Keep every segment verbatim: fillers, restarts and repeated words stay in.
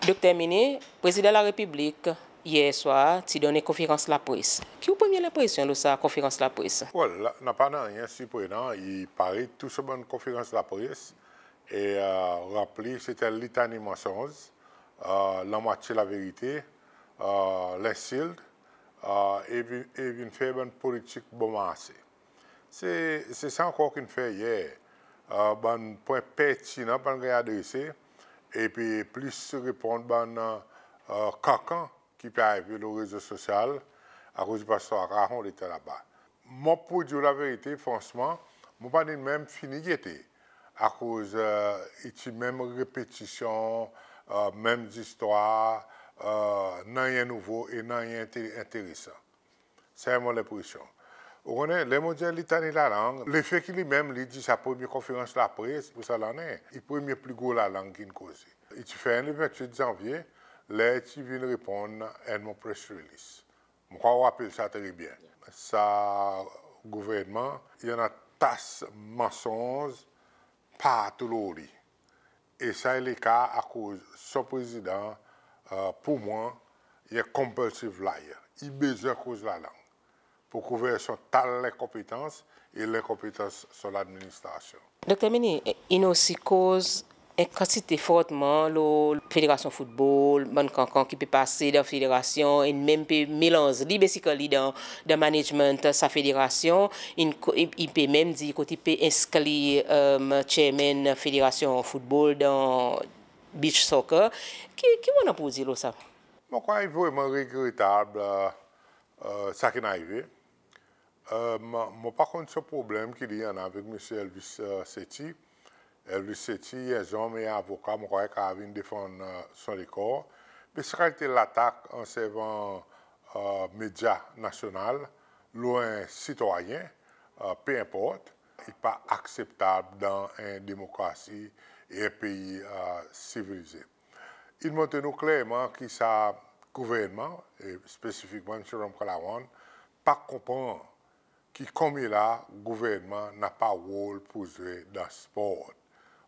Dokter Herminie, Prezidan Larepiblik yer swar ti donn en konferans lapres. Ki ou premye lenpresyon lo sa konferans lapres? Well, la, napa nanryen sirprenan, i parey tou sa bann konferans lapres, e ranpli, se ti en litani mansonz, lanmwatye laverite, lensilt, e vin, e vin fer bann politik bon marse. Se, se sa ankor ki'n fer yer. Bann pwen pertinan pa'n ganny adrese, epi plis reponn bann kankan ki pe arive lo rezo sosyal, akoz i pa swa ka ronde tan laba. Mon pou dir ou laverite, fransman, mon pa ni menm fini gete, akoz i ti menm repetisyon, menm zistwar, nanryen nouvo e nanryen enteresan. Sa i mon lenpresyon. Ou konnen, ler mon dir en litani lalang, lefe ki li menm li dir sa premye konferans lapres pour sa lannen, i premye pli gro lalang ki'n koze. I ti fer le vennwit zanvye, ler i ti vin reponn enn mon press release. Mon krwar ou rapel sa tre byen. Sa gouvernman i annan tas mansonz partou lo li. E sa i leka akoz son prezidan, pour mwan, i en compulsive liar. I bezwen koz lalang pour kouver son tal lenkonpetans e lenkonpetans son ladministrasyon. Dokter Herminie, in osi koz en kantite fortman lo federasyon foutbol, bann kankan ki pe pase dan federasyon, in menm pe melanz li, basically, dan, dan management sa federasyon. In, i pe menm dir kot i pe enskli chairman federasyon foutbol dan beach soccer. Ki, ki ou annan pour dir lo sa? Mon krwar i vreman regretab sa ki'n arive. Mon pa konn son problenm ki li annan avek Msye Elvis Sethi. Elvis Sethi i en zonm, i en avoka, mon krwar i kapab vin defann son lekor. Me sa kalite latak an servan medya nasyonal lo en sitwayen, pe enport, i pa akseptab dan en demokrasi e en pei sivilize. In montre nou klerman ki sa gouvernman, e spesifikman Msye Ramkalawan, pa konpran ki konmela gouvernman napa rol pour zwe dan spor.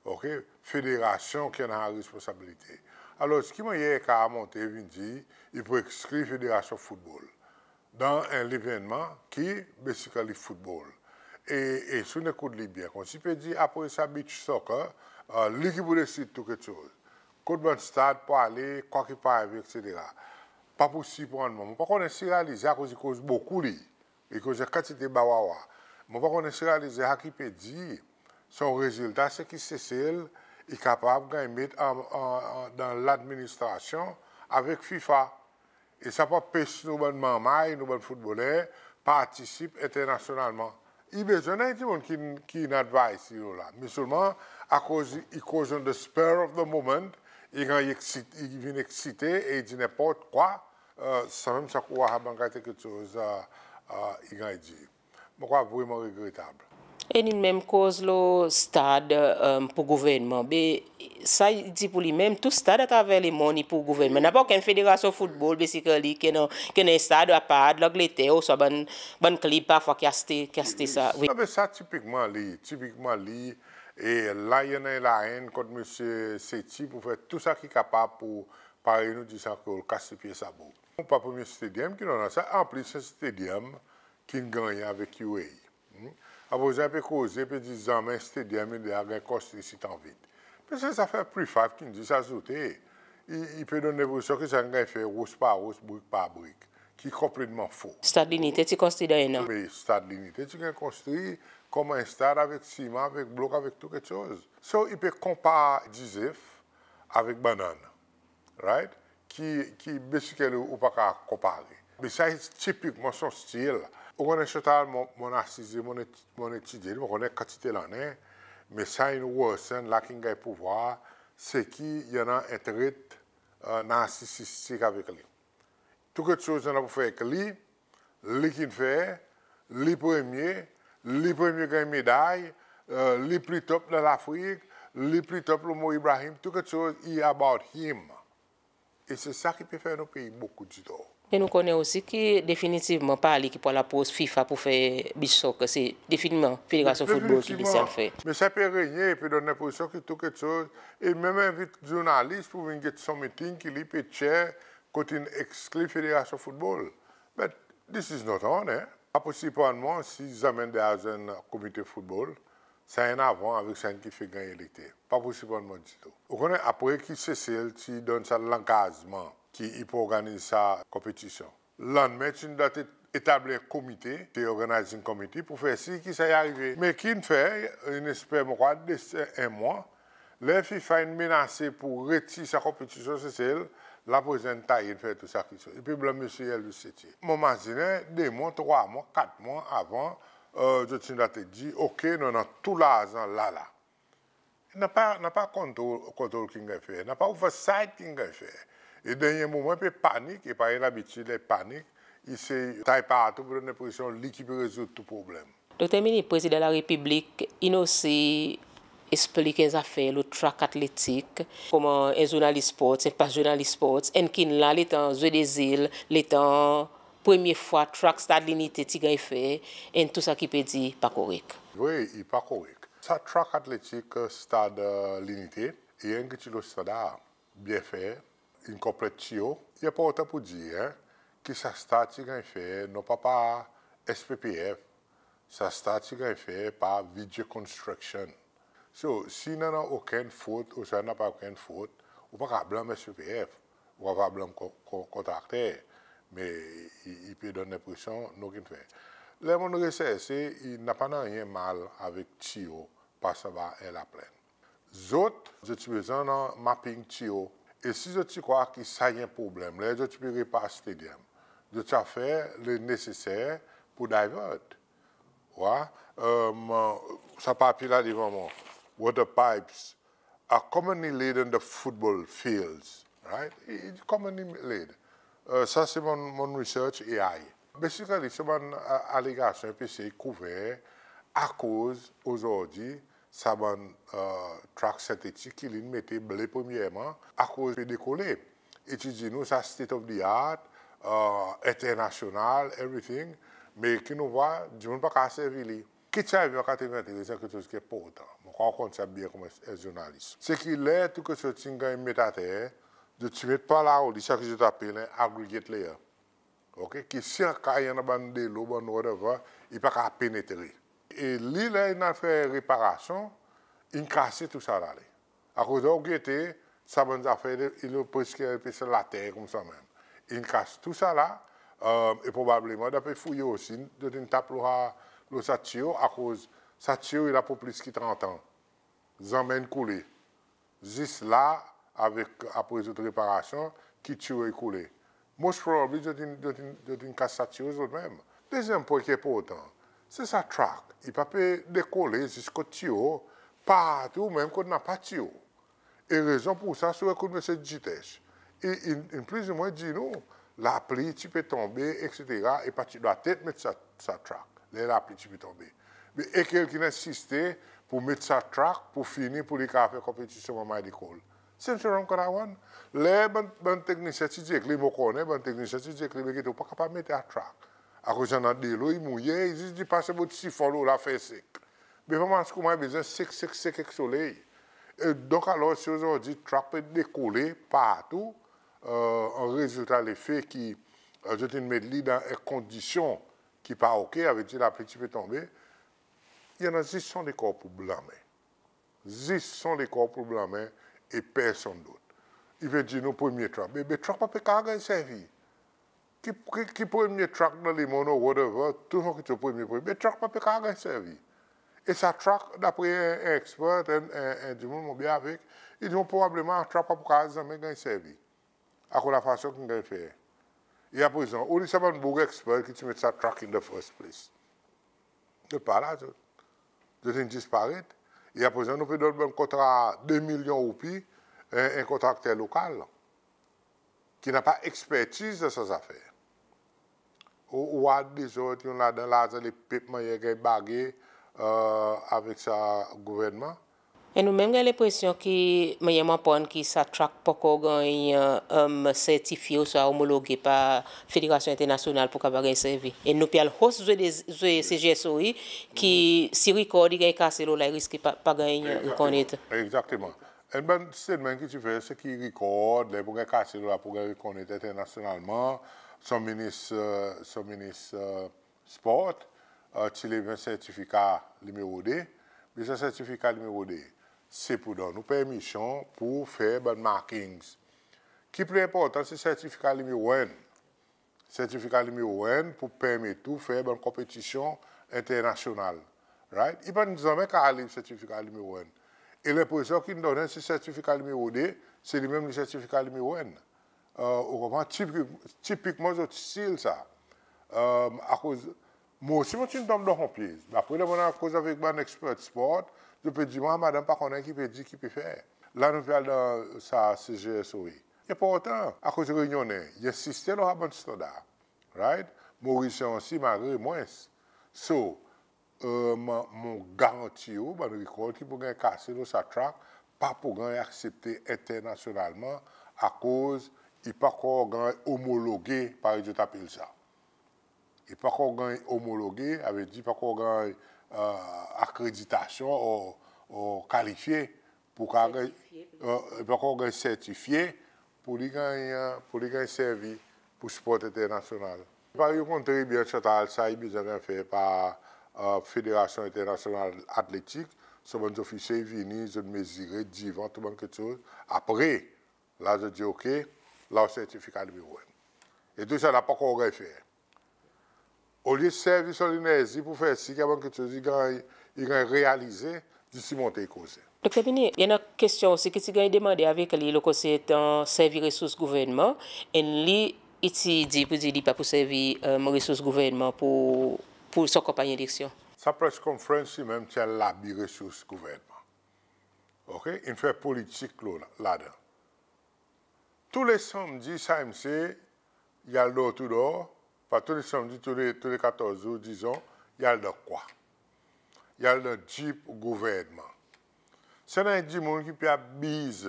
Oke? Federasyon ki annan responsabilite. Alor, ki mannyer i kapab monte vin dir i pou ekskli federasyon foutbol dan en levennman ki basically foutbol? E, e si ou'n ekout li byen, konsi i pe dir apre sa beach soccer, li ki pou desid tou keksoz. Kot bann stad pou ale, kwa ki pou arive, etsetera. Pa pou sirprann mwan. Mon pa konnen si i realize, akoz i koz bokou li, i koz en kantite bawawa. Mon pa konnen si i realize sa ki i pe dir, son rezilta se ki Sesel i kapab ganny met an, an, an, dan ladministrasyon avek FIFA. E sa pou anpes nou bann marmay, nou bann foutboler partisip enternasyonalman. I bezwen annan dimoun ki, ki'n advise li lo la. Me selman akoz i koz on the spur of the moment, i ganny eksit-, i vin eksite e i dir nenport kwa, sanmenm sa ki ou war sa bann kalite keksoz i ganny dir. Mon krwar vreman regretab. E in menm koz lo stad pour gouvernman. Be sa i dir pour li menm, tou stad atraver lemonn i pour gouvernman. Napa okenn federasyon foutbol, basically, ki annan, ki annan en stad apard Langleter, ouswa bann, bann klib parfwa ki aste, ki aste sa. Wi. Non, be sa tipikman li, tipikman li. E la i annan en laenn kont Msye Sethi pour fer tou sa ki kapab pour, parey nou dir sa an kreol, kas pye sabo. Pa premye stadium ki nou annan sa, anplis se stadium ki'n gannyen avek U A E. Apre sa i pe koze, pe dir zanmen stadium in deza ganny konstri si Tanvit. Be se zafer Prefab ki'n dir sa, zot e, i, i pe donn lenpresyon ki sa in ganny fer ros par ros, brik par brik, ki konpletman fo. Stad Linite ti konstri dan en an. Me Stad Linite ti ganny konstri konman en stad avek siman, avek blok, avek tou keksoz. So, i pe konpar dizef avek bannann. Right? Ki, ki basically ou pa kapab konpare. Be sa i tipikman son stil. Ou konnen Chantal, mon, mon asize, mon et-, mon etidye li, mon konnen kantite lannen, me sa in worsen la ki'n ganny pouvwar, se ki i annan en tret narsisistik avek li. Tou keksoz i annan pour fer avek li, li ki'n fer, li premye, li premye ganny meday, li pli top dan Lafrik, li pli top lo Mo Ibrahim, tou keksoz i about him. E se sa ki pe fer nou pei bokou ditor. E nou konnen osi ki definitivman pa li ki pou al apros FIFA pour fer beach soccer, se definitivman Federasyon Foutbol ki bezwen fer. Me sa pe renyen, pe donn lenpresyon ki tou keksoz, e menm envit zournalis pour vin get son meeting ki li pe chair kot in ekskli Federasyon Foutbol. But this is not on, en. Pa pou sirprann mwan si zanmen de azen komite foutbol, sa enn avan avek sa enn ki fek ganny elekte. Pa pou sirprann mwan ditou. Ou konnen apre ki Sesel ti donn sa langazman ki i pou organiz sa konpetisyon. Lannmen ti'n dwa etabli en komite, the organizing committee, pour fer sir ki sa i arive. Me ki in fer, in esper mon krwar de en mwan, ler FIFA in menase pour retir sa konpetisyon Sesel, la prezan in taye in fer tou sa keksoz. I pe blanm Msye Elvis Sétié. Mon mazinen de mwan, trwa mwan, kat mwan avan, zot ti'n dwa dir, OK, nou annan tou larzan la, la. Napa, napa kontrol, kontrol ki'n ganny fer, napa oversight ki'n ganny fer. E dernyen moman pe panik, e parey labitid ler i panik, i sey tay partou pour donn lenpresyon li ki pe rezoud tou problenm. Dokter Herminie, Prezidan Larepiblik in osi eksplik en zafer lo track atletik, konman en zournalis sports, en pa zournalis sports, enn ki'n la letan Jeux des Îles, letan premye fwa track Stad Linite ti ganny fer, enn tou sa ki pe dir pa korek. Vre, i pa korek. Sa track atletik Stad Linite, i enn ki ti lo standar, byen fer, in konplet tiyo. I enportan pour dir, en, ki sa stad ti ganny fer, non pa par S P P F, sa stad ti ganny fer par Vijay Construction. So, si napa okenn fot, ouswa napa okenn fot, ou pa kapab blanm S P P F, ou pa kapab blanm kon, kon, kontrakter, me i, i pe donn lenpresyon nou ki'n fer. Ler mon'n reserse, i napa nanryen mal avek tiyo pas anba en laplenn. Zot, zot ti bezwen annan mapping tiyo. E si zot ti krwar ki sa i en problenm, ler zot ti pe repar stadium, zot ti a fer le neseser pour divert. Wa, sa papye la devan mwan. Water pipes are commonly laid on the football fields, right? It's commonly laid. Sa se mon, mon research A I. Basically, se bann alegasyon pe esey kouver akoz ozordi sa bann track sentetik ki li'n mete ble premyerman, akoz pe dekole. E ti dir nou sa state of the art, enternasyonal, everything, me ki nou vwar, dimoun pa kapab servi li. Ki ti arive an katreventrez, en keksoz ki enportan. Mon krwar ou konn sa byen konman en zournalis. Se ki ler tou keksoz ti'n ganny met ater, zot ti met par lao li sa ki zot apel en aggregate layer. OK? Ki si an ka i annan bann delo, bann whatever, i pa kapab penetre. E li ler in al fer reparasyon, in kase tou sa la le. Akoz ou gete, sa bann zafer, i lo preski pe later koumsa menm. In kas tou sa la, e probableman dapre fouye osi, zot in tap lo sa, lo sa tiyo, akoz sa tiyo i la pour plis ki trant an. Zanmen in koule. Zis la, avek, apre zot reparasyon, ki tiyo i koule. Most probably, zot in, zot in, zot in kas sa tiyo zot menm. Dezyenm pwen ki enportan, se sa track, i pa pe dekole zis kot tiyo, partou menm kot napa tiyo. E rezon pour sa, si ou ekout Msye Jitesh, i, in, in plizoumwen dir nou, lapli ti pe tonbe, etsetera, e pa ti dwatet met sa, sa track, ler lapli ti pe tonbe. Me e kel ki'n ensiste pour met sa track, pour fini, pour li kapab fer konpetisyon manman lekol. Same thing wrong kot awan. Ler bann, bann teknisyen ti dir ek li, mon konnen, bann teknisyen ti dir ek li, be gete, ou pa kapab met sa track. Akoz i annan delo, i mouye, i zis dir pas en bout sifon lo la, fer sek. Be pa mars koumsa, i bezwen sek, sek, sek ek soley. E donk alor, si ozordi track pe dekole partou, an rezilta lefe ki zot in met li dan en kondisyon ki pa OK, savedir lapli ti pe tonbe, i annan zis son lekor pour blanmen. Zis son lekor pour blanmen e personn dot. I pe dir nou premye track. Be, be track pa pe kapab ganny servi. Ki, ki, ki premye track dan lemonn, whatever, tou son ki ti premye, premye. Be track pa pe kapab ganny servi. E sa track, dapre en, en expert, en, en, en dimoun mon byen avek, i dir mwan probableman track pa pou kapab zanmen ganny servi. Akoz lafason ki'n ganny fer. E aprezan, oli sa bann boug expert ki ti met sa track in the first place? Zot pa la, zot. Zot in disparet. E aprezan, nou pe donn bann kontra de milyon roupi, en, en kontrakter lokal ki napa ekspertiz dan sa zafer. Ou, ou war dezord ki annan ladan, larzan lepep mannyer ganny bage, e, avek sa gouvernman. E nou menm ganny lenpresyon ki, mannyer mon aprann, ki sa track pa ankor ganny, e, sertifye ouswa omologe par Federasyon Enternasyonal pour kapab ganny servi. E nou pe al host zwe de, zwe CGSOI ki si rikord i ganny kase lo la, i riske pa, pa ganny rekonnet. Egzakteman. En bann statement ki ti fer, se ki rikord, ler pour ganny kase lo la, pour ganny rekonnet enternasyonalman, son minis, e, son minis, e, sport, e, ti lev en sertifika nimero de, me sa sertifika nimero de, se pour donn ou permisyon pour fer bann markings. Ki pli enportan, se sertifika nimero enn. Sertifika nimero enn pour permet ou fer bann konpetisyon enternasyonal. Right? I pa'n zanmen kapab lev sertifika nimero enn. E lenpresyon ki'n donnen, se sertifika nimero de, se li menm li sertifika nimero enn. E, ou konpran? Tipik-, tipikman zot stil sa. E, akoz, mwan osi mon ti'n tonm dan son pyez. Apre ler mon al koz avek bann expert sport, zot pe dir mwan, madanm pa konnen ki pe dir, ki pe fer. La nou pe al dan sa CGSOI. I enportan, akoz Reyinyonnen i ensiste lo sa bann standar. Right? Morisyen osi, malgre mwens. So, e, mon, mon garanti ou, bann rikord ki pou ganny kase lo sa track, pa pou ganny aksepte enternasyonalman, akoz i pa ankor ganny omologe, parey zot apel sa. I pa ankor ganny omologe, savedir pa ankor ganny, e, akreditasyon ou, ou kalifye pour kapab ganny, sertifye, e, i pa ankor ganny sertifye pour li ganny, e, pour li ganny servi pour sport enternasyonal. Parey ou konn tre byen, Chantal, sa i bezwen ganny fer par, e, Federasyon Enternasyonal Atletik, son bann zofisye i vini, zot mezire divan, tou bann keksoz. Apre, la zot dir, OK, la ou sertifika nimero enn. E tou sa la pa ankor ganny fer. Olye servi son lenerzi pour fer sir ki sa bann keksoz i ganny, i ganny realize, zis i monte i koze. Dokter Bini, i annan kestyon osi ki ti ganny demande avek li lo koze servi resours gouvernman, e li i ti dir pour dir li pa pou servi, e, resours gouvernman pour, pour son kanpanny eleksyon. Sa press conference li menm ti en labi resours gouvernman. OK? In fer politik lo la, ladan. Tou le sanmdi sa msye i al door to door, pa tou le sanmdi, tou le, tou le katorz zour, dizon, i al dan kwa? I al dan jeep gouvernman. Si annan en dimoun ki pe abiz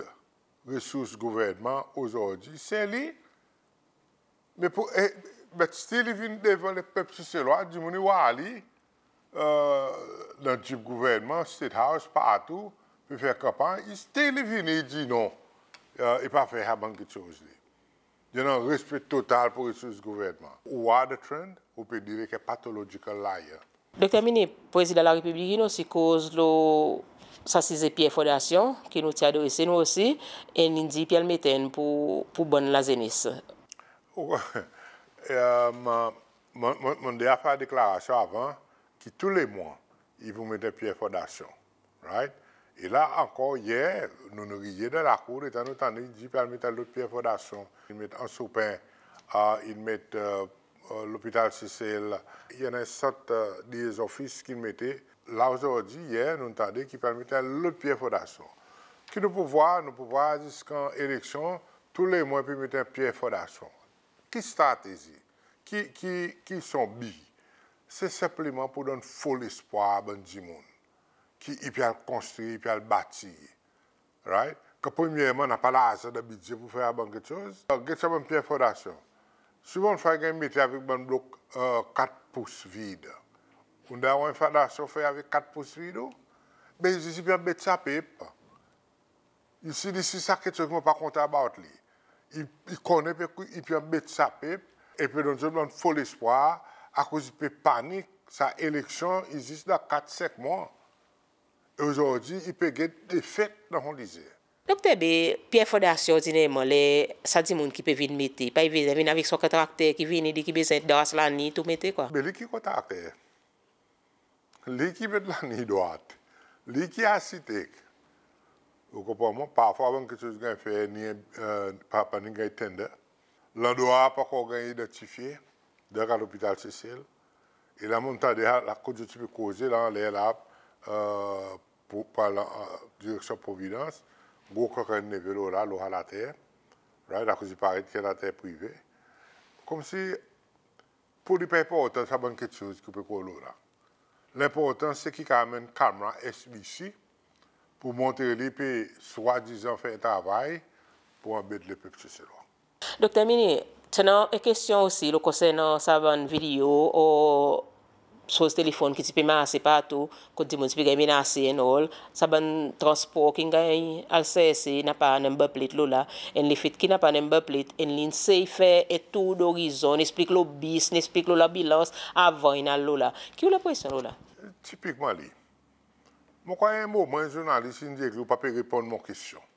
resours gouvernman ozordi, se li. Me pour, e, but still i vin devan lepep Seselwa, dimoun i war li, e, dan jeep gouvernman, State House, partou, pe fer kanpanny, i still i vini, i dir non, e, i pa fer sa bann keksoz li. I annan respe total pour resours gouvernman. Ou war the trend, ou pe dir li ki pathological liar. Dokter Herminie, Prezidan Larepiblik in osi koz lo sa size Pierre Fondation, ki nou ti adrese nou osi, e in dir pe al met enn pour, pour bann lazenes. Ou, e, mon, mon, mon, mon deja fer deklarasyon avan ki tou le mwan i pou met en Pierre Fondation. Right? E la ankor yer, nou'n riye dan lakour, letan nou tann li dir pe al met en lot Pierre Fondation. In met Anse Aux Pins, a, in met, e, e, Lopital Sesel, i annan en sant, e, de zofis ki'n mete. La ozordi, yer, nou'n tande ki pe al met en lot Pierre Fondation. Ki nou pou war, nou pou war ziska eleksyon, tou le mwan pe met en Pierre Fondation. Ki stratezi? Ki, ki, ki son bi? Se senpleman pour donn fo lespwar bann dimoun ki i pe al konstri, i pe al batir. Right? Ki premyerman, napa larzan dan bidze pour fer sa bann keksoz. Get sa bann Pierre Fondation. Si bann fwa i ganny mete avek bann blok, e, kat pous vid. Ou'n war en fondasyon fer avek kat pous vid ou? Ben, i zis i pe anbet sa pep. You see, this is sa keksoz ki mon pa kontan about li. I, i konnen pe, i pe anbet sa pep, e pe donn zot bann fo lespwar, akoz i pe panik, sa eleksyon i zis dan kat, senk mwan. E ozordi, i pe get defet dan son lize. Dokter B, Pierre Fondation, ordinerman, ler sa dimoun ki pe vin mete, pa i bezwen vin avek son kontrakter ki vini, li ki bezwen dras laliny, tou mete, kwa. Ben, li ki kontrakter? Li ki met laliny drwat. Li ki arsitek. Ou konpran mwan? Parfwa bann keksoz ganny fer, ni, e, pa, pa ni ganny tender. Landrwa pa ankor ganny idantifye, dan ka Lopital Sesel. E la mon'n tande, a, la kot zot ti pe koze la anler la, e, pour, par la, e, direksyon Providence, gro kankann leve lo la, lo sa later. Right? Akoz i paret ki later prive. Konmsi, pour li pa enportan sa bann keksoz ki pe koz lo la. Lenportans se ki kapab anmenn kamera S B C, pour montre li pe swadizan fer travay pour anbet lepep Seselwa. Dokter Herminie, ti annan en kestyon osi lo konsernan sa bann video or soz telefonn ki ti pe marse partou, kot dimoun ti pe ganny menase and all, sa bann transpor ki'n ganny al serse napa number plate lo la, and lefet ki napa number plate, and li'n sey fer en tour d'horizon, in eksplik lo bis, in eksplik lo lanbilans, avan in al lo la. Ki ou lenpresyon lo la? Tipikman li. Mon krwar en moman en zournalis in dir ek li, ou pa pe reponn mon kestyon.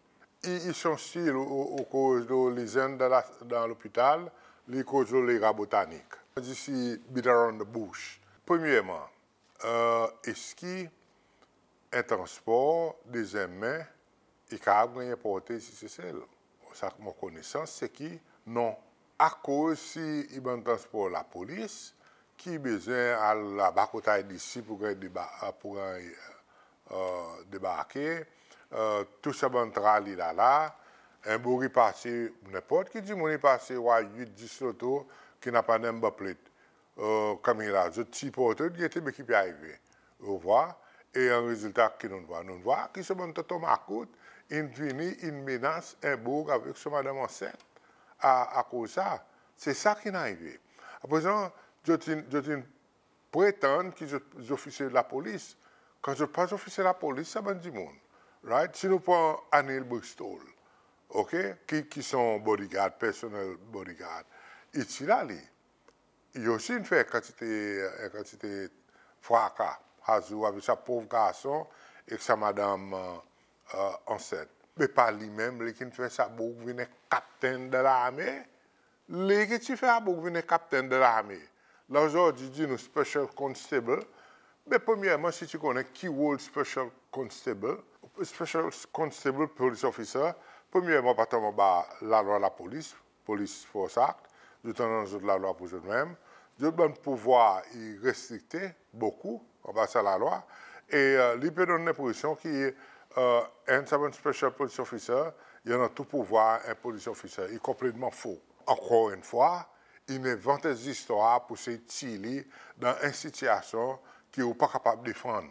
I, i son stil, ou, ou, ou koz lo lezenn dan la, dan lopital, li koz lo lera botanik. Zis i beat around the bush. Premyerman, e, eski en transpor dezyenm men i kapab ganny enporte isi Sesel? Sa mon konesans se ki non. Akoz si i bann transpor lapolis ki bezwen al laba kot I D C pour ganny deba-, pour ganny, e, debarke, e, tou sa bann trali la la, en boug i pase, nenport ki dimoun i pase, war wit, dis loto ki napa number plate. E, kamera, zot ti porte, gete be ki pe arive. Ou vwar? E an rezilta ki nou'n vwar? Nou'n vwar ki son bann tonton makout in vini, in menas en boug avek son madanm ansent a, akoz sa. Se sa ki'n arive. Aprezan, zot in, zot in pretann ki zot zofisye lapolis. Kan zot pa zofisye lapolis, sa bann dimoun. Right? Si nou pran Anil Bristol, OK? Ki, ki son bodyguard, personal bodyguard. I ti la li. I osi in fer kantite, en kantite fraka, azour avek sa pov garson ek sa madanm, e, e, ansent. Me pa li menm, li ki'n fer sa boug vin en kaptenn dan larme. Li ki ti fer sa boug vin en kaptenn dan larme. La ozordi dir nou special constable. Me premyerman, si ti konnen ki rol special constable, special constable police officer, premyerman, pa tonm anba lalwa lapolis, Police Force Act, zot annan zot lalwa pour zot menm, zot bann pouvwar i restrikte bokou anba sa lalwa, e, e, li pe donn lenpresyon ki, e, enn sa bann special police officer, i annan tou pouvwar en police officer, i konpletman fo. Ankor enn fwa, in envant zistwar pour sey tir li dan en sitiasyon ki ou pa kapab defann.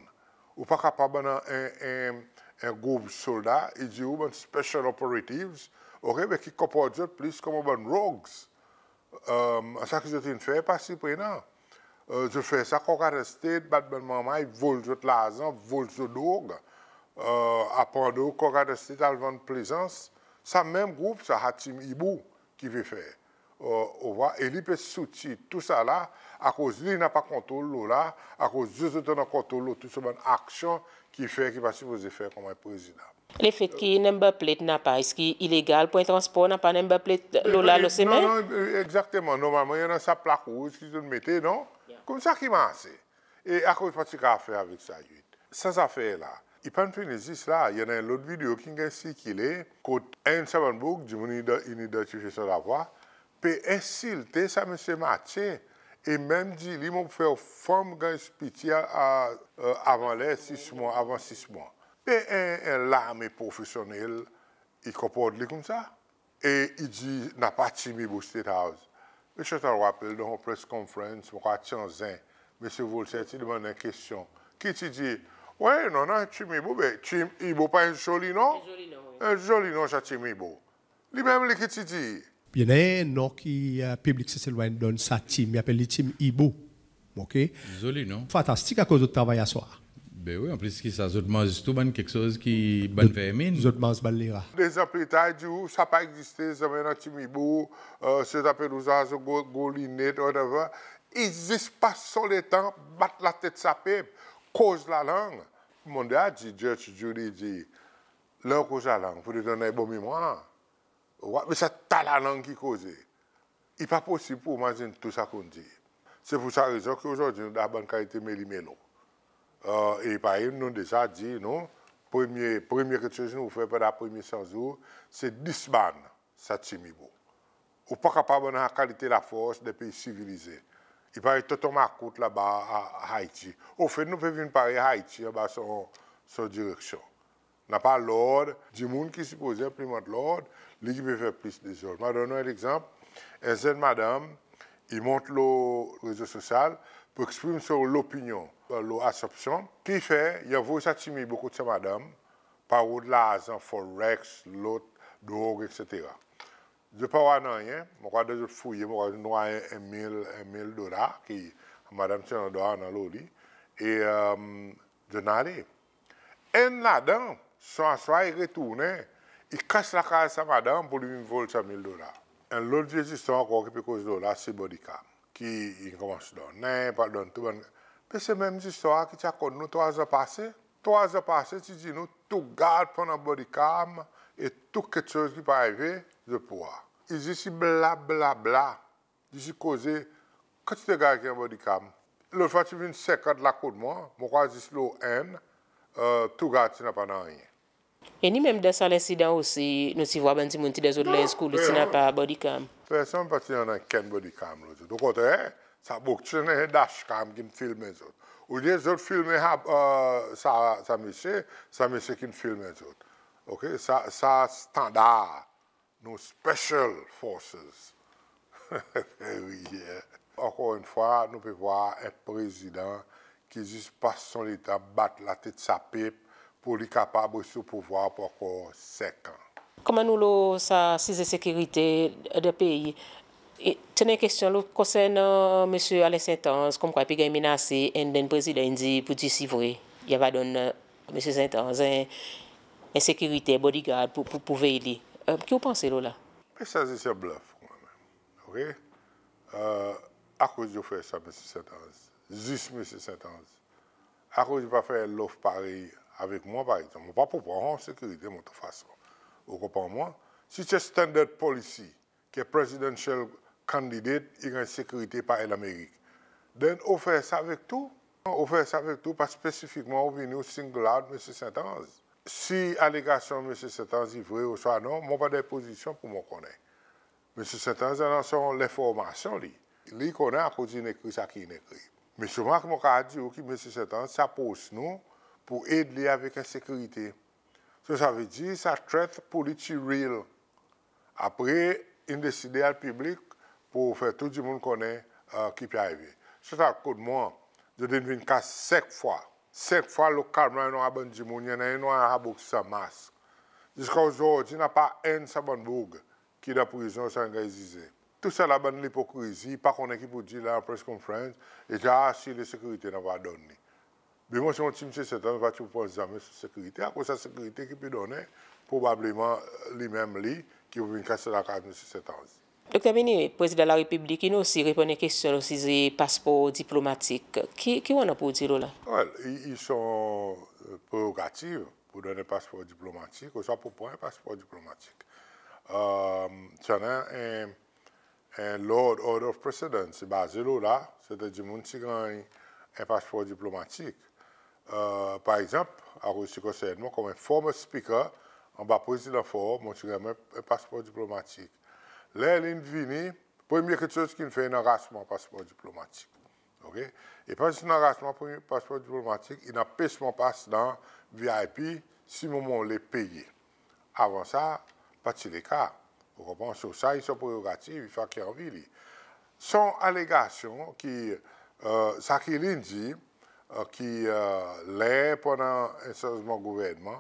Ou pa kapab annan en, en, en group solda, i dir ou bann special operatives, OK, be ki konport zot plis konman bann rogues. E, sa ki zot in fer pa sirprenan. E, zot fer sa Corgata Estate, bat bann marmay, vol zot larzan, vol zot drog. E, aprann ou Corgata Estate al vann Plaisance. Sa menm group sa, sa Team Ibou ki pe fer. E, ou vwar, e li pe soutir tou sa la, akoz li napa kontrol lo la, akoz zot, zot annan kontrol lo tou sa bann aksyon ki fer, ki pa sipoze fer konman en prezidan. Lefet ki number plate napa, eski i legal pour en transpor napa number plate lo la, lo semen? Non, non, egzakteman. Normalman, i annan sa plak rouz ki zot mete, non? Koumsa ki marse. E akoz pa ti kapab fer avek sa, zis sa zafer la. I pa'n fini zis la, i annan en lot video ki'n ganny sirkile, kot enn sa bann boug, dimoun in, in idantifye son lavwa, pe ensilte sa Msye Mathieu, e menm dir li, mon pou fer ou fanm ganny spiti a, a, e, avan ler, sis mwan, avan sis mwan. Be en, en larme profesyonnel i konport li koumsa. E i dir napa Team Ibou State House. Me Chantal Wappel, dan son press conference, mon krwar ti an Zen, Msye Volcere ti demann en kestyon. Ki ti dir, wi, non, non, Team Ibou, be Team Ibou pa en zoli non? En zoli non, wi. En zoli non sa, Team Ibou. Li menm li ki ti dir. Byen, en non ki, e, piblik Seselwa in donn sa team, i apel li Team Ibou. OK? Zoli non. Fantastik, akoz zot travay aswar. Be wi, anplis ki sa, zot manz tou bann keksoz ki bann vermin. Zot manz bann lera. Dezan pli tar, i dir ou, sa pa egziste, zanmen annan Team Ibou, e, si zot apel ou sa, zot gro, gro linet, whatever. I zis pas son letan, bat latet sa pep, koz lalang. Mon deza dir, Judge Judy dir, ler ou koz lalang, fodre ou annan en bon memwar. Ou war, me sa ta lalang ki koze. I pa posib pour ou mazin tou sa ki ou'n dir. Se pour sa rezon ki ozordi nou dan bann kalite meli melo. E, e parey nou deza dir, nou, premye, premye keksoz nou fer pandan premye san zour, se disband sa Team Ibou. Ou pa kapab annan sa kalite lafors dan pei sivilize. I parey tonton makout laba a, a Ayiti. Anfet, nou pe vin parey Ayiti anba son, son direksyon. Napa lord, dimoun ki sipoze enplimant lord, li ki pe fer plis dezord. Mon a donn ou en legzanp, en zenn madanm, i mont lo rezo sosyal pour eksprim son lopinyon lo Assomption. Ki fer, i anvoy sa Team Ibou kot sa madanm, pa rod larzan, forex, lot, drog, etsetera. Zot pa war nanryen, mon krwar dan zot fouye, mon krwar zot war en mil, en mil dolar ki madanm ti annan lo li. E, e, zot ale. Enn ladan, son aswar i retournen, i kas lakaz sa madanm pour li vin vol sa mil dolar. En lot vye zistwar ankor ki pe koz lo la, se body cam ki in konmans donnen, pa donn tou bann. Me se menm zistwar ki ti akonn nou trwa an pase. Trwa an pase ti dir nou tou gard pou annan body cam e tou keksoz ki pe arive, zot pou war. I zis i bla, bla, bla. Zis i koze, kantite gard ki annan body cam. Lot fwa ti vin senkant la kot mwan, mon krwar zis lo enn, e, tou gard ti napa nanryen. E ni menm dan sa lensidan osi, nou ti war bann dimoun ti dan zot lenz koule, ti napa body cam. Personn pa ti annan okenn body cam lo zot. Okontrer, sa boug ti annan en dash cam ki'n filme zot. Olye zot filme, e, sa, sa mesye, sa mesye ki'n filme zot. OK, sa, sa standar nou special forces. Wi, e. Ankor enn fwa, nou pe war en prezidan ki zis pas son letan bat latet sa pep pour li kapab res o pouvwar pour ankor senk an. Konman nou lo sa size sekirite dan pei, e, ti annan en kestyon lo konsernan Msye Alain Saint-Ange, konmkwa i pe ganny menase, and then prezidan in dir pour dir si vre, i ava donn, e, Msye Saint-Ange en, en sekirite, bodyguard pour, pour, pour vey li. E, ki ou panse lo la? Me sa zis en bluff, mwan menm. OK? E, akoz zot fer sa, Msye Saint-Ange? Zis Msye Saint-Ange. Akoz zot pa fer lof parey avek mwan, par egzanp? Mon pa pou pran sekirite mwan tou fason. Ou konpran mwan? Si se standard policy ki presidential candidate i ganny sekirite par Lamerik, then ou fer sa avek tou. Ou fer sa avek tou, pa spesifikman ou vini ou single out Msye Saint-Ange. Si alegasyon Msye Saint-Ange i vre ouswa non, mon pa dan pozisyon pour mon konnen. Msye Saint-Ange annan son lenformasyon li. Li konnen akoz in ekri sa ki in ekri. Me selman mon kapab dir ou ki Msye Saint-Ange ti apros nou pour ed li avek ensekirite. So, savedir sa threat pour li ti real. Apre, in deside al piblik pour fer tou dimoun konnen, e, ki pe arive. Sa, sa kot mwan, zot in vin kas senk fwa. Senk fwa lokalman, i annan bann dimoun, i annan, i annan sa boug san mask. Ziska ozordi napa enn sa bann boug ki dan prizon san ganny zize. Tousala bann lipokrizi, pa konnen ki pour dir dan press conference, e dir, a, si lesekirite nou ava donn li. Me mwan, si mon ti Msye Saint-Ange, pa ti pou pran zanmen sou sekirite, akoz sa sekirite ki pe donnen, probableman, e, li menm li, ki pou vin kas lakaz Msye Saint-Ange. Dokter Herminie, Prezidan Larepiblik in osi reponn en kestyon lo size paspor diplomatik. Ki, ki ou annan pour dir lo la? Well, i, i son, e, prerogativ pour donn en paspor diplomatik, ouswa pour pran en paspor diplomatik. E, ti annan en, en lord, order of precedence, i baze lo la, serten dimoun ti ganny en paspor diplomatik. E, par egzanp, akoz ti konsern mwan, konman en former speaker anba Prezidan Faure, mon ti ganny en, en paspor diplomatik. Ler li'n vini, premye keksoz ki'n fer, in ares mwan paspor diplomatik. OK? E pa zis in ares mwan paspor diplomatik, in anpes mwan pas dan V I P, si mon, mon le peye. Avan sa, pa ti leka. Ou konpran? So, sa i son prerogativ, i fer ki anvi li. Son alegasyon ki, e, sa ki li'n dir, e, ki, e, ler pou annan en sanzman gouvernman,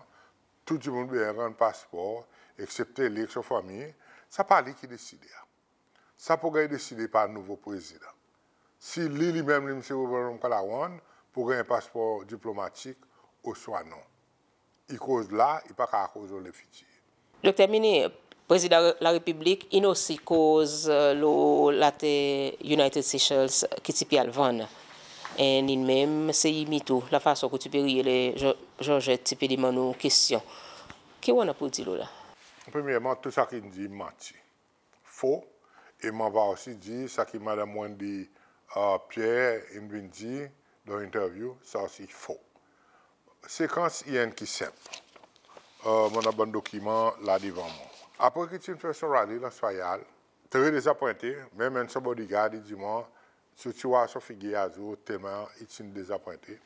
tou dimoun bezwen rann paspor, eksepte li ek son fanmir, sa pa li ki deside. Sa pou ganny deside par nouvo prezidan. Si li, li menm, li, Msye Ramkalawan, pou ganny paspor diplomatik ouswa non. I koz la, i pa kapab koz lo lefitir. Dokter Herminie, Prezidan Larepiblik in osi koz, e, lo later United Seychelles ki ti pe al vann. E in menm se imi tou, lafason ki ou ti pe rele, Georgette ti pe demann ou kestyon. Ki ou annan pour dir lo la? Premyerman, tou sa ki in dir manti. Fo. E mon ava osi dir sa ki Madanm Wendy, e, Pierre in vin dir dan interview, sa osi fo. Sekans i enn ki senp. E, mon annan bann dokiman la devan mwan. Apre ki ti'n fer son rally Anse Royale, tre dezapwente, menm enn son bodyguard i dir mwan, si ou ti war son figir azour, telman i ti'n dezapwente.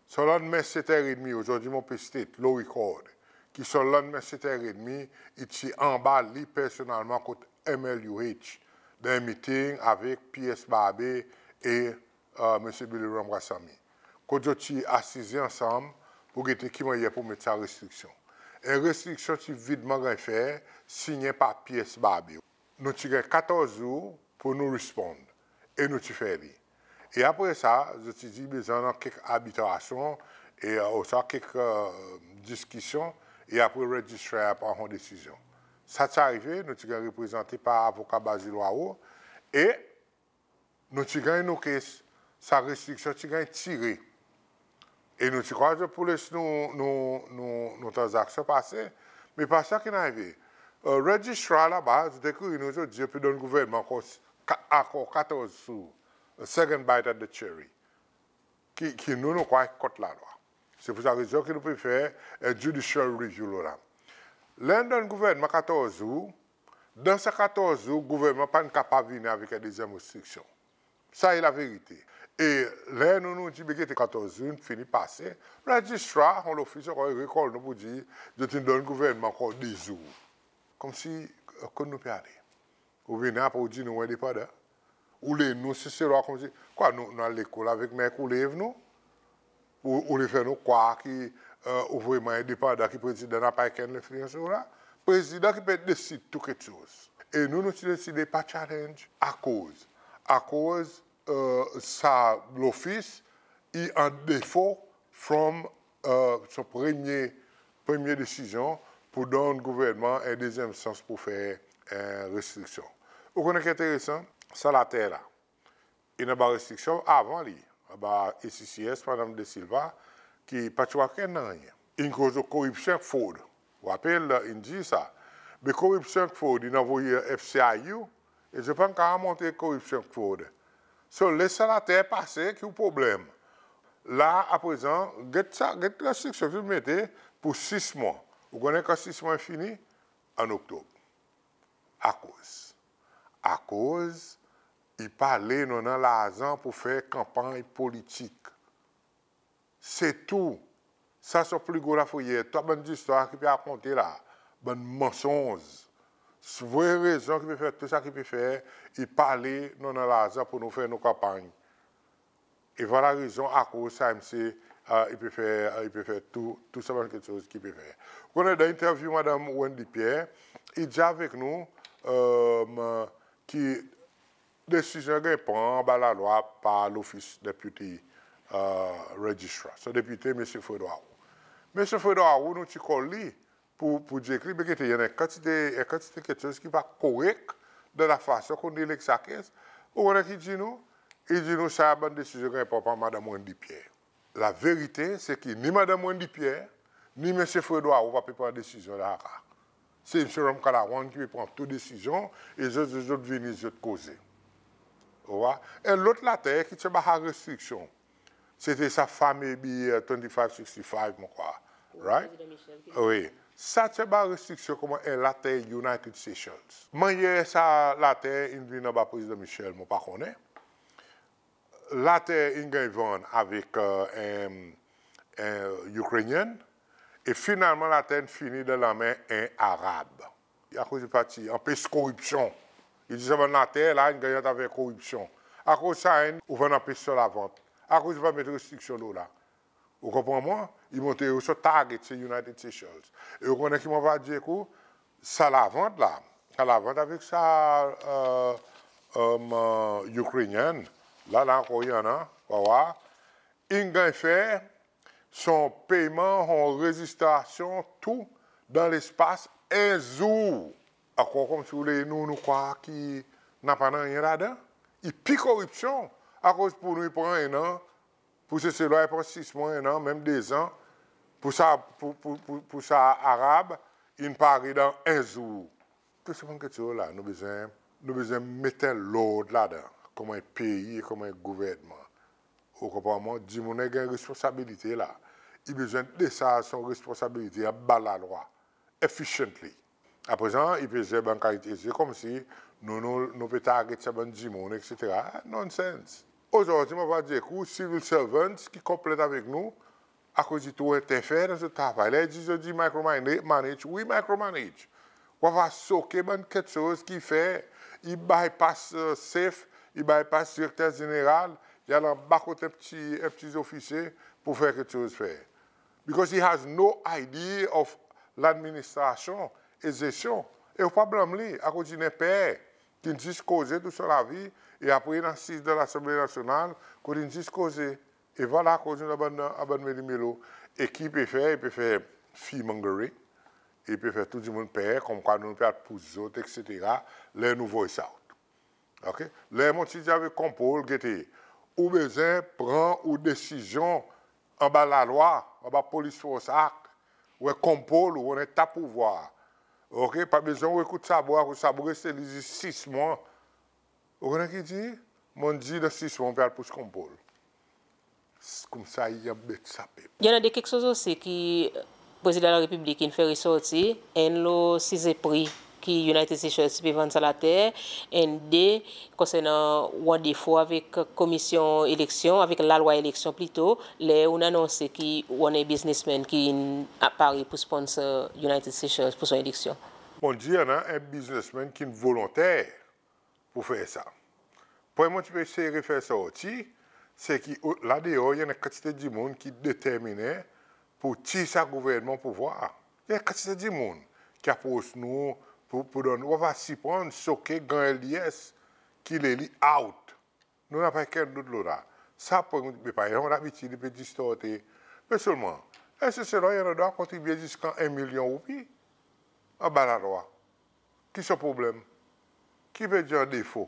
Son lannmen set er edmi, ozordi mon pe state, lo record, ki son lannmen set er edmi, i ti anba li personelman kot M L U H, dan en meeting avek P S Barbé e, e, Msye Billy Ramkasamy. Kot zot ti asize ansanm pour gete ki mannyer pour met sa restriksyon. En restriksyon ti vitman ganny fer, sinyen par P S Babeau. Nou ti ganny katorz zour pour nou respond. E nou ti fer li. E apre sa, zot ti dir bezwen annan kek arbitrasyon, e, e, oswa kek, e, diskisyon, e apre Registrar i a pran son desizyon. Sa ti arive, nou ti ganny reprezante par avoka Basil Hoareau, e nou ti ganny nou case, sa restriksyon ti ganny tire. E nou ti krwar zot pou les nou, nou, nou, nou tranzaksyon pase, me pa sa ki'n arive. E, Registrar laba, zot ekrir nou, zot dir zot pe donn gouvernman ankor, ka-, ankor katorz zour, a second bite at the cherry. Ki, ki nou, nou krwar i kont lalwa. Se pour sa rezon ki nou pe fer en judicial review lo la. Ler in donn gouvernman katorz zour, dan sa katorz zour, gouvernman pa'n kapab vini avek en dezyenm restriksyon. Sa i laverite. E ler nou, nou dir, be gete, katorz zour in fini pase, Registrar, son lofis ankor i recall nou pour dir zot in donn gouvernman ankor de zour. Konmsi, e, kot nou pe ale? Ou vini apre ou dir nou endepandan. Ou le nou Seselwa konmsi, kwa, nou, nou al lekol avek Merkulev nou? Ou, ou le fer nou krwar ki, e, ou vreman endepandan, ki Prezidan napa okenn lenfliyans lo ou la? Prezidan ki pe desid tou keksoz. E nou, nou ti deside pa challenge akoz, akoz, e, sa lofis i an defo from, e, son premye, premye desizyon pour donn gouvernman en dezyenm sans pour fer, e, restriksyon. Ou konnen ki enteresan? Sa later la, in anba restriksyon avan li, anba A C C S, Madanm De Silva, ki pa ti war okenn nanryen. In koz lo koripsyon ek frod. Ou rapel, in dir sa. Be koripsyon ek frod, in anvoy F C I U, e zot pa'n kapab montre koripsyon ek frod. So, les sa later pase, ki ou problenm? La, aprezan, get sa, get restriksyon ki zot mete pour sis mwan. Ou konnen kan sis mwan i fini? An Oktob. Akoz? Akoz i pa le nou annan larzan pour fer kanpanny politik. Se tou. Sa son pli gro lafreyer. Tou sa bann zistwar ki pe rakonte la, bann mansonz. Vre rezon ki pe fer tou sa ki pe fer, i pa le nou annan larzan pour nou fer nou kanpanny. E vwala rezon akoz sa msye, e, i pe fer, e, i pe fer tou, tou sa bann keksoz ki pe fer. Ou konnen dan entervyou Madanm Wendy Pierre, i dir avek nou, e, ki desizyon ganny pran anba lalwa par lofis Deputy, e, Registrar. Son depite, Msye Fred Hoareau. Msye Fred Hoareau, nou ti call li pour, pour dir ek li, be gete, i annan en kantite, en kantite keksoz ki pa korek dan lafason ki ou'n deal ek sa case. Ou konnen ki i dir nou? I dir nou sa bann desizyon ganny pran par Madanm Wendy Pierre. Laverite, se ki ni Madanm Wendy Pierre, ni Msye Fred Hoareau pa pe pran desizyon dan sa ka. Se Msye Ramkalawan ki pe pran tou desizyon, e zot, zot, zot vini, zot koze. Ou war? En lot later ki ti anba restriksyon, se ti sa fame, e, twenty-five sixty-five, mon krwar. Right? Prezidan Michel ki... Wi. Sa ti anba restriksyon konman en later United Seychelles. Mannyer sa later in vin anba Prezidan Michel, mon pa konnen. Later in ganny vann avek, e, en, en Ukrainian, e finalman later in fini dan lanmen en Arab. Akoz i pa ti anpes koripsyon. I dir sa bann later la, in ganny atraver koripsyon. Akoz sa enn, ou pa'n anpes son lavant? Akoz ou pa met restriksyon lo la? Ou konpran mwan? I montre ou son target se United Seychelles. E ou konnen ki mon ava dir ek ou, sa lavant la, sa lavant avek sa, e, e, Ukrainian, la, la ankor i annan, ou war, in ganny fer son peyman, son rezistrasyon, tou dan lespas en zour. Ankor konmsi ou le nou, nou krwar ki napa nanryen ladan? I pli koripsyon, akoz pour nou i pran en an, pour Seselwa i pran sis mwan, en an, menm de zan, pour sa, pour, pour, pour, pour sa Arab, in pare dan en zour. Tou sa bann keksoz la, nou bezwen, nou bezwen met lord ladan, konman en pei, konman en gouvernman. Ou konpran mwan? Dimoun i ganny responsabilite la. I bezwen desarz son responsabilite anba lalwa, efficiently. Aprezan, i pe zwe bann kalite ze konmsi nou, nou, nou pe target sa bann dimoun, et cetera. Nonsense. Ozordi, mon ava dir ek ou, civil servants ki konplent avek nou, akoz i tro enterfer dan zot travay. Ler i dir zot i micromanage, wi, micromanage. Ou ava soke bann keksoz ki fer, i bypass, e, sef, i bypass direkter zeneral, i al anba kot en pti, en pti zofisye pour fer keksoz fer. Because he has no idea of ladministrasyon e zesyon. E ou pa blanm li, akoz i en per ki'n zis koze tou son lavi, e apre in asiz dan Lasanble Nasyonal, kot in zis koze. E vwala akoz nou annan bann, bann meli melo. E ki i pe fer, i pe fer fear mongering, i pe fer tou dimoun per, konmkwa nou, nou pe al pous zot, etsetera, ler nou voice out. OK? Ler mon ti dir avek Compol, gete, ou bezwen pran ou desizyon anba lalwa, anba Police Force Act, ou en Compol, ou annan ta pouvwar. OK? Pa bezwen ou ekout Sabo, akoz Sabo reste li zis sis mwan. Ou konnen ki dir? Mon dir dan sis mwan, ou pe al pous Compol. Koumsa i anbet sa pep. I annan de keksoz osi ki Prezidan Larepiblik in fer resorti, enn lo size pri ki United Seychelles ti pe vann sa later, enn de konsernan ou an defo avek Komisyon Eleksyon, avek lalwa eleksyon plito, ler ou'n anonse ki ou annan en businessman ki'n pare pour sponsor United Seychelles pour son eleksyon. Mon dir i annan en businessman ki'n volonter pour fer sa. Pwen mon ti pe esey refer sorti, se ki la deor i annan en kantite dimoun ki determinen pour tir sa gouvernman o pouvwar. I annan en kantite dimoun ki apros nou pour, pour donn, ou ava siprann, soke, ganny L D S, ki le li out. Nou napa okenn dout lo la. Sa pwen, me pa en labitid i pe distorte. Me selman, eski Seselwa i annan drwa kontribye ziska en milyon roupi anba lalwa? Ki son problenm? Ki pe dir an defo?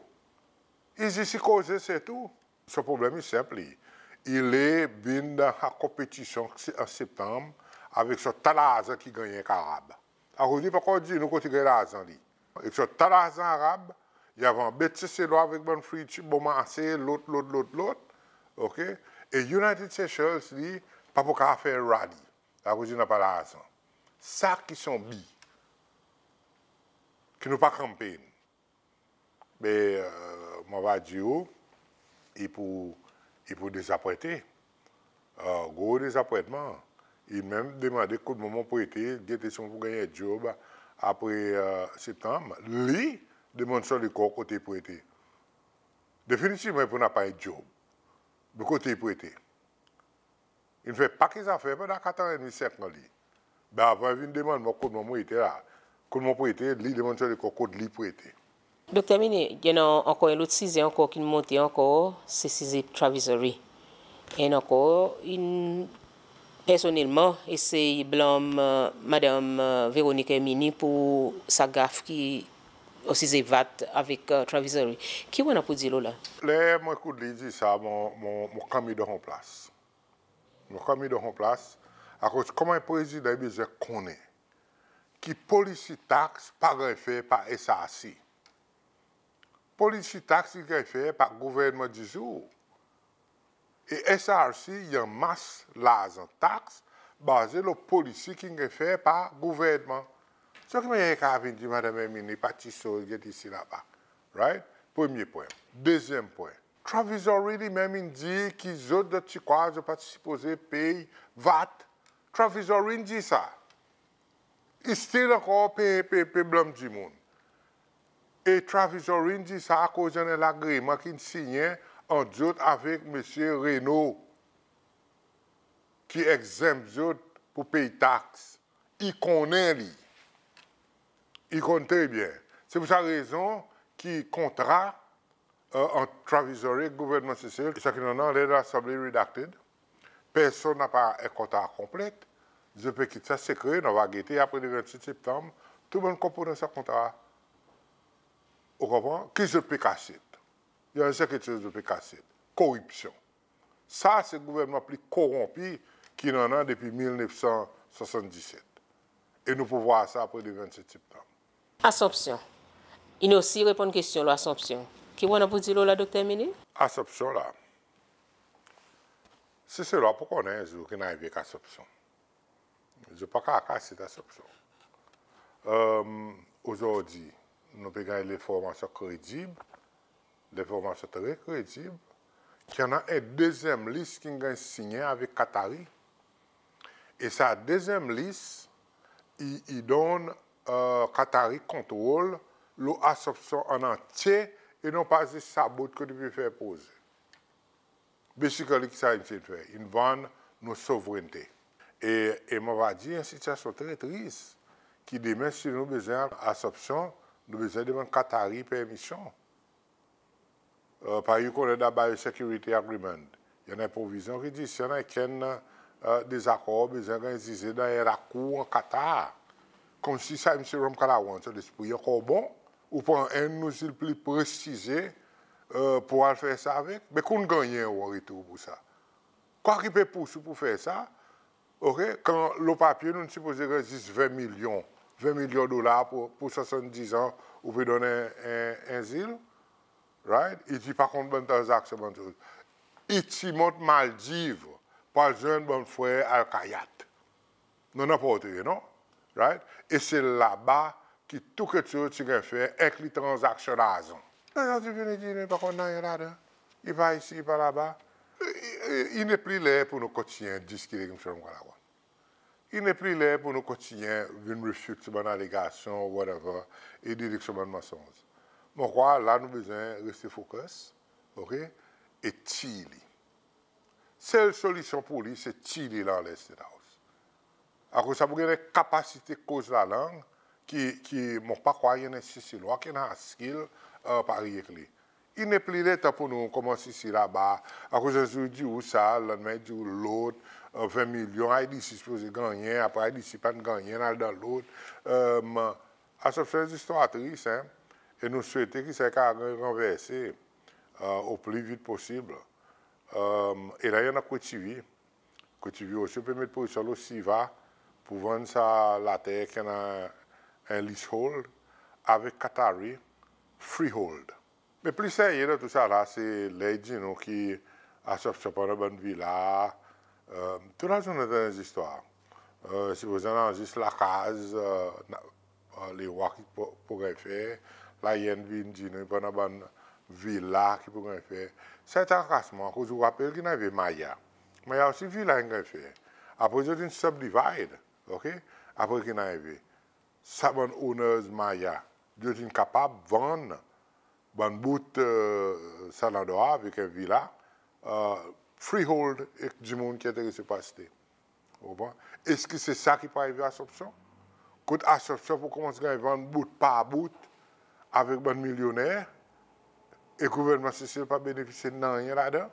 I zis i koze, se tou. Son problenm i senp li. I le vin dan sa konpetisyon an Septanm avek son ta larzan ki gannyen ek Arab. Akoz li pa ankor dir nou kot i ganny larzan li. Ek son ta larzan Arab, i ava anbet Seselwa avek bann free trip, bon marse, lot, lot, lot, lot. OK? E United Seychelles li pa pou kapab fer rally. Akoz i napa larzan. Sa ki son bi. Ki nou pa campaign. Me, mon ava dir ou, i pou, i pou dezapwente. Gro dezapwentman. I menm demande kot mon mon prete, gete si mon pou ganny en job apre Septanm. Li demann son lekor kot i prete. Definitivman i pou napa en job. Be kot i prete. In fer pakey zafer pandan kat an edmi, senk an li. Be avan i vin demann mwan kot mwan mon ete la. Kot mon prete, li demann son lekor kot li prete. Dokter Herminie, i annan ankor en lot size ankor ki'n monte ankor, se size Travizory. Enn ankor, in personnelman esey blanm Madanm Véronique Herminie pour sa gaf ki o size VAT avek Travizory. Ki ou annan pour dir lo la? Ler mon ekout li dir sa, mon, mon, mon kanmi dan son plas. Mon kanmi dan son plas, akoz konman en prezidan i bezwen konnen ki polisi taks pa ganny fer par S R C. Polisi taks i ganny fer par gouvernman dizour. E S R C i anmas larzan taks baze lo polisi ki'n ganny fer par gouvernman. So ki mannyer i kapab vin dir Madanm Herminie pa ti sot, get isi laba. Right? Premye pwen. Dezyenm pwen. Travizory li menm in dir ki zot, zot ti krwar zot pa ti sipoze pey VAT. Travizory in dir sa. I still ankor pe, pe, pe blanm dimoun. E Travizory in dir sa akoz i annan lagreman ki'n sinyen ant zot avek Msye Renaud, ki exempt zot pour pey taks. I konnen li. I konn tre byen. Se pour sa rezon ki kontra ant Travizory ek gouvernman Sesel, sa ki nou annan anler Lasanble redacted. Personn napa en kontra konplet. Zot pe kit sa sekre, nou ava gete apre le vennset Septanm, tou bann konponan sa kontra. Ou konpran? Ki zot pe kasyet. I annan sa keksoz zot pe kasyet. Koripsyon. Sa se gouvernman pli koronpi ki nou annan depi mil nef san swasanndiset. E nou pou vwar sa apre le vennset Septanm. Assomption. In osi reponn kestyon lo Assomption. Ki ou annan pour dir lo la, Dokter Herminie? Assomption la. Seselwa pou konnen zour ki'n arive ek Assomption. Zot pa kapab kasyet Assomption. Ozordi, nou pe ganny lenformasyon kredib, lenformasyon tre kredib, ki annan en dezyenm lis ki'n ganny sinyen avek Qatari. E sa dezyenm lis, i, i donn Qatari kontrol lo Assomption an antye, e non pa zis sa bout kot i pe fer proze. Basically, ki sa in fer? In vann nou souvrennte. E, e mon ava dir, en sitiasyon tre tris, ki demen si nou bezwen Assomption, nou bezwen demann Qatari permisyon. E, parey ou konnen dan Biosecurity Agreement, i annan en provizyon ki dir si i annan okenn, e, dezakor, bezwen ganny zize dan en lakour an Qatar. Konmsi sa Msye Ramkalawan, son lespri ankor bon, ou pran enn nou zil pli prestize, e, pour al fer sa avek, me ki ou'n gannyen ou an retour pour sa? Kwa ki pe pous ou pour fer sa? OK, kan lo papye nou'n sipoze ganny zis ven milyon, ven milyon dolar pour, pour swasanndiz an, ou pe donn en, en, en zil, right? I dir pa konn bann tranzaksyon, bann soz. I ti mont Maldiv pour al zwenn bann frer Al Kayat. Non, non, pa otrement, right? E se laba ki tou keksoz ti ganny fer, enkli tranzaksyon larzan. Non, i vini dir nou pa konn nanryen ladan. I pa isi, i pa laba. I, i, i nepli ler pour nou kontinyen diskite ek Msye Ramkalawan. I nepli ler pour nou kontinyen vin refute bann alegasyon, whatever, e dir li son bann mansonz. Mon krwar la nou bezwen reste focus, OK? E tir li. Sel solisyon pour li, se tir li anler State House. Akoz sa pou ganny kapasite koz lalang ki, ki mon pa krwar i annan en Seselwa ki annan skill, e, parey ek li. I nepli letan pour nou konmans isi laba, akoz en zour i dir ou sa, lannmen i dir ou lot, e, ven milyon, IDC sipoze gannyen, apre IDC pa'n gannyen, al dan lot. E, Assomption, zistwar tris, en, e nou swete ki sa i kapab ranverse, e, o pli vit posib. E, e la i annan Kwe TV. Kwe TV osi pe met presyon lo CIVA pour vann sa later ki annan en leasehold avek Qatari freehold. Me pli serye dan tou sa la, se ler i dir nou ki Assomption pa annan bann vila. E, tou lazournen nou antann zistwar. E, sipoze annan zis lakaz, e, na, e, lerwa ki pou, pou ganny fer, la i vin dir nou i pa annan bann vila ki pou ganny fer. Sa i trakasman, akoz ou rapel ki'n arive Maya. Maya osi vila in ganny fer. Apre zot in subdivide, OK? Apre ki'n arive, sa bann owners Maya, zot in kapab vann bann bout, e, sa landrwa avek en vila, e, freehold, ek dimoun ki enterese pou aste. Ou konpran? Eski se sa ki pou arive Assomption? Kot Assomption pou konmans ganny vann bout par bout avek bann milyoner, e gouvernman Sesel pa benefisye nanryen ladan?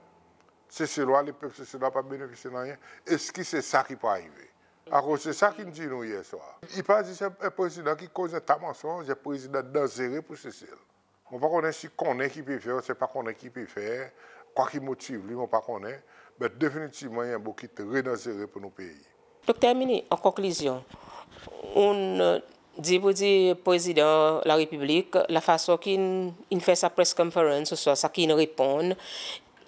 Seselwa, lepep Seselwa pa benefisye nanryen? Eski se sa ki pou arive? Akoz se sa ki'n dir nou yer swar. I pa zis en, en prezidan ki koz en ta mansonz, en prezidan danzere pour Sesel. Mon pa konnen si konnen ki pe fer, si pa konnen ki pe fer, kwa ki motiv li, mon pa konnen, but definitivman i en boug ki tre danzere pour nou pei. Dokter Herminie, an konklizyon, ou'n dir pour dir Prezidan Larepiblik, lafason ki in, in fer sa press conference, ouswa sa ki in reponn,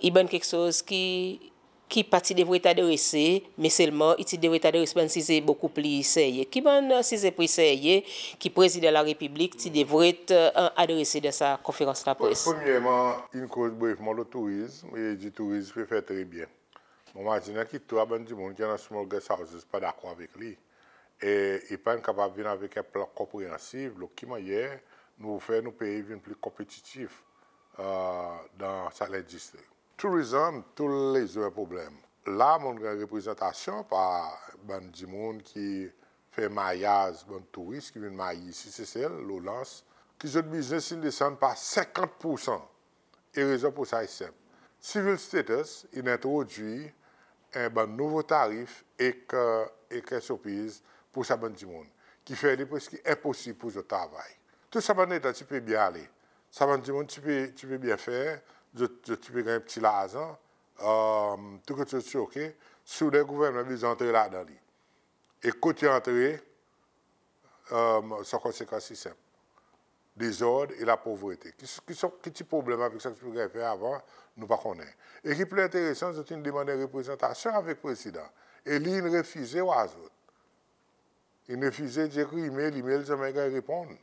i bann keksoz ki ki pa ti devret adrese, me selman i ti devret adres bann size bokou pli serye. Ki bann size pli serye ki Prezidan Larepiblik ti devret, e, adrese dan sa konferans lapres? Premyerman, in koz brevman lo tourizm, e i dir tourizm pe fer tre byen. Mon mazinen ki tou sa bann dimoun ki annan small guest houses pa dakor avek li. E i pa'n kapab vin avek en plan konpreansiv lo ki mannyer nou fer nou pei vin pli konpetitif, e, dan sa lendistri. Tourizm, tou lezour en problenm. La, mon'n ganny reprezantasyon par bann dimoun ki fer maryaz, bann touris ki vin marye isi Sesel, lo Lans, ki zot biznes in desann par senkant poursan. E rezon pour sa i senp. Civil Status in entrodwir en bann nouvo tarif ek, ek SOPs pour sa bann dimoun, ki fer li preski enposib pour zot travay. Tou sa bann letan ti pe byen ale. Sa bann dimoun ti pe, ti pe byen fer, zot, zot ti pe ganny pti larzan, e, tou keksoz ti OK. Souden gouvernman bezwen antre ladan li. E kot i antre, e, son konsekans i senp. Dezord e lapovrete. Ki, ki, ki ti problenm avek sa ki ti pe ganny fer avan, nou pa konnen. E ki pli enteresan, zot in demann reprezantasyon avek Prezidan. E li in refize war zot. In refize dir ekri email, email zanmen ganny reponn.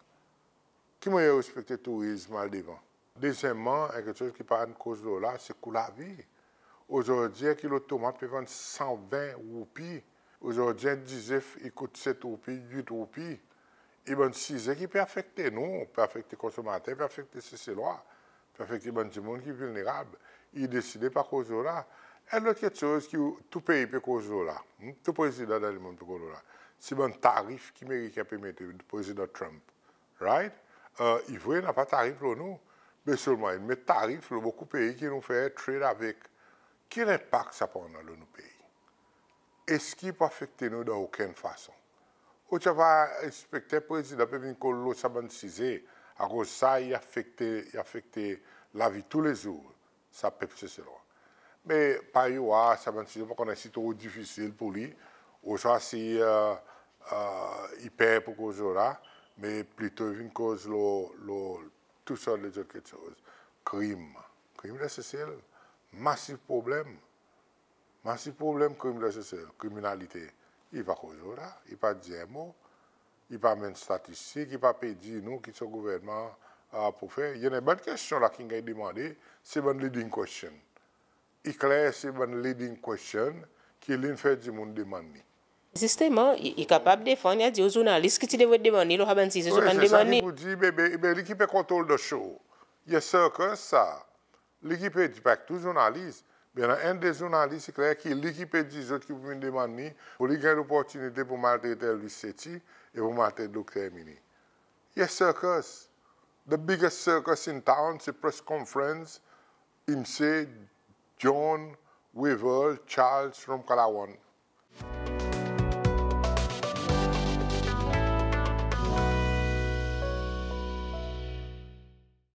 Ki mannyer ou ekspekte tourizm al devan? Dezyenmman, en keksoz ki pa'n koz lo la, se kou lavi. Ozordi, en kilo tomat pe vann san ven roupi. Ozordi, en dizef i kout set roupi, wit roupi. E bann size ki pe afekte nou, pe afekte konsomater, pe afekte Seselwa, pe afekte bann dimoun ki vilnerab, i deside pa koz lo la. En lot keksoz ki tou pei pe koz lo la, hmm, tou prezidan dan lemonn pe koz lo la, se bann tarif ki Meriken pe mete, Prezidan Trump, right? I vre napa tarif lo nou, me selman i met tarif lo bokou pei ki nou fer trade avek. Ki lenpak sa pou annan lo nou pei? Eski i pou afekte nou dan okenn fason? Ou ti ava ekspekte prezidan pe vin koz lo sa bann size, akoz sa i afekte, i afekte lavi toulezour sa pep Seselwa. Me parey ou war, sa bann size pa konnen si tro difisil pour li, ouswa si i per pour koz lo la, me plito i vin koz lo, lo tou sort lezot keksoz. Krim. Krim dan Sesel, masiv problenm. Masiv problenm krim dan Sesel, kriminalite. I pa koz lo la, i pa dir en mo, i pa menm statistik, i pa pe dir nou ki son gouvernman pou fer. I annan bann kestyon la ki'n ganny demande, se bann leading question. I kler se bann leading question ki li'n fer dimoun demann li. Zisteman, i, i kapab defann, i a dir zournalis ki ti devret demann li lo sa bann size, zot pa'n demann li. Wi, se sa ki pou dir, be, be, be li ki pe control the show. Yes, sir, ki sa. Li ki pe dir, pa tou zournalis, be annan enn de zournalis, i kler ki li ki pe dir zot ki pou vin demann li, pour li ganny loportinite pour maltret Elvis Sethi e pour maltret Dokter Herminie. Yes, circus. The biggest circus in town, se press conference, INSEE, John, Wavel, Charles, Ramkalawan.